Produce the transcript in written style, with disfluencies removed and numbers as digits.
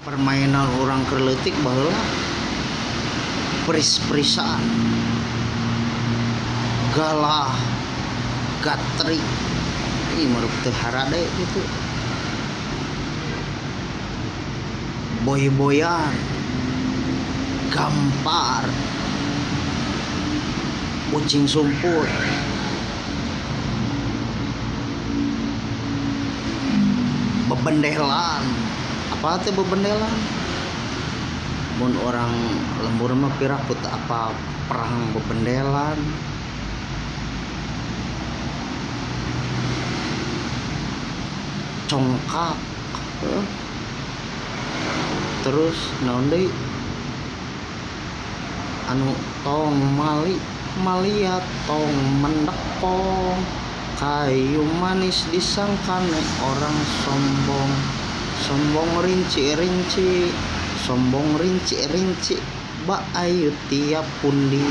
Permainan urang keur leutik baheula peris-perisaan, galah, gatrik, ih marup teu harade kitu. Boy-boyan, gampar, ucing sumput, bebendelan. Apa teh bebendelan? Mun orang lembur mah piraku teu apa perang bebendelan. Congkak, heuh. Terus naon deui? Anu tong mali maliat tong mendekong, kayu manis disangkane orang sombong, sombong rinci-rinci, sombong rinci-rinci, baayu tiap pundi.